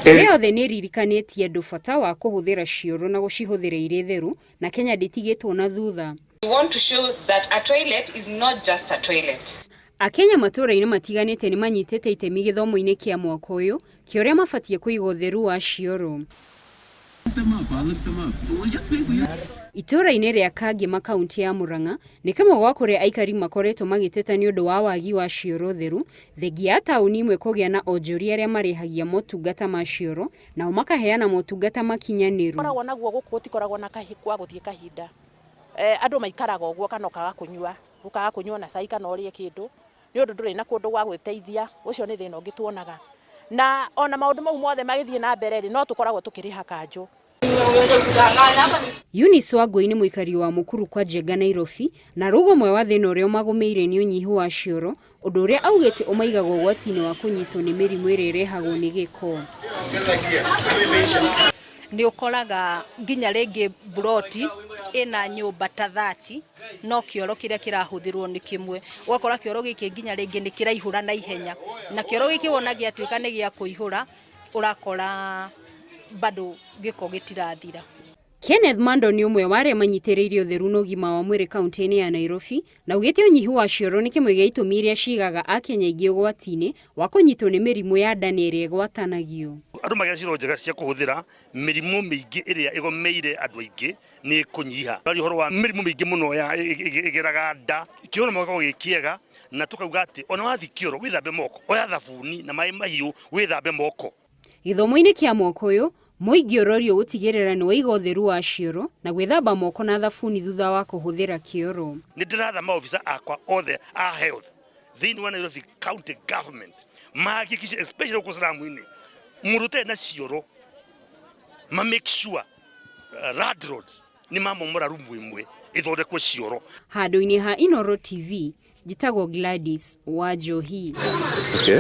Thĩ yothe nĩ ĩririkanĩtie andũ bata wa kũhũthĩra cioro na gũcihũthĩra irĩ theru, na Kenya ndĩtigĩtwo na thutha. We want to show that a toilet is not just a toilet. Akenya matũũra-inĩ matiganĩte nĩ manyitĩte itemi gĩthomo-inĩ kĩa mwaka ũyũ kĩa ũrĩa mabatiĩ kũiga ũtheru wa cioro. Itũũra-inĩ rĩa Kangema kaunti ya Murang'a nĩ kĩmwe gwa kũrĩa aikari makoretwo magĩteta nĩ ũndũ wa wagi wa cioro theru, thengia ya taũni imwe kũgĩa na onjoria arĩa marĩhagia motungata ma cioro nao makaheana motungata makinyanĩru. Koragwo naguo gũkũ gũtikoragwo na kwa gũthiĩ kahinda. Andũ maikaraga ũguo kana ũkaga kũnyua, ũkaga kũnyua na cai kana ũrĩe kĩndũ nĩ ũndũ ndũrĩ na kũndũ gwa gwĩteithia. Ũcio nĩ thĩna ũngĩ tuonaga. Na ona maũndũ mau mothe magĩthiĩ na mbere rĩ, no tũkoragwo tũkĩrĩha kanjũ. Eunice Wangũi nĩ mũikari wa Mũkuru kwa Njenga Nairobi na rauga ũmwe wa thĩna ũrĩa ũmagũmĩire nĩ ũnyihu wa cioro, ũndũ ũrĩa augĩte ũmaigaga ũgwati-inĩ wa kũnyitwo nĩ mĩrimũ ĩrĩa ĩrehagwo nĩ gĩko. Nĩ ũkoraga nginya rĩngĩ mburoti ĩna nyũmba ta 30 no kĩoro kĩrĩa kĩrahũthĩrwo nĩ kĩmwe. Ũgakora kĩoro gĩkĩ nginya rĩngĩ nĩ kĩraihũra na ihenya. Na kĩoro gĩkĩ wona gĩatuĩka nĩ gĩa kũihũra, ũrakora bado gĩko gĩtirathira. Kenneth Mando nĩ ũmwe wa arĩa manyitĩrĩire ũtheru na ũgima wa mwĩrĩ kaunti-inĩ ya Nairobi na augĩte ũnyihu wa cioro nĩ kĩmwe gĩa itũmi iria cigaga Akenya aingĩ ũgwati-inĩ wa kũnyitwo nĩ mĩrimũ ya nda na ĩrĩa ĩgwatanagio. Andũ magĩa cioro njega cia kũhũthĩra, mĩrimũ mĩingĩ ĩrĩa ĩgomeire andũ aingĩ nĩ ĩkũnyiha. Tũraria ũhoro wa mĩrimũ mĩingĩ mũno ya ĩgeraga nda, kĩoro no gĩkorwo gĩ kĩega na tũkauga atĩ ona wathiĩ kĩoro wĩthambe moko, oya thabuni na maĩ mahiũ wĩthambe moko. Gĩthomo-inĩ kĩa mwaka ũyũ, mũingĩ ũrorio gũtigĩrĩra nĩ waiga ũtheru wa cioro na gwĩthamba moko na thabuni thutha wa kũhũthĩra kĩoro. Nĩ ndĩratha maobitha akwa othe a health thĩinĩ wa Nairobi County Government mahakikishe especially gũkũ slum-inĩ mũndũ ũtarĩ na cioro ma make sure landlords nĩ mamomora rumu ĩmwe ĩthondekwo cioro. Handũ-inĩ ha Inooro TV, njĩtagwo Gladys Wanjohi. Okay.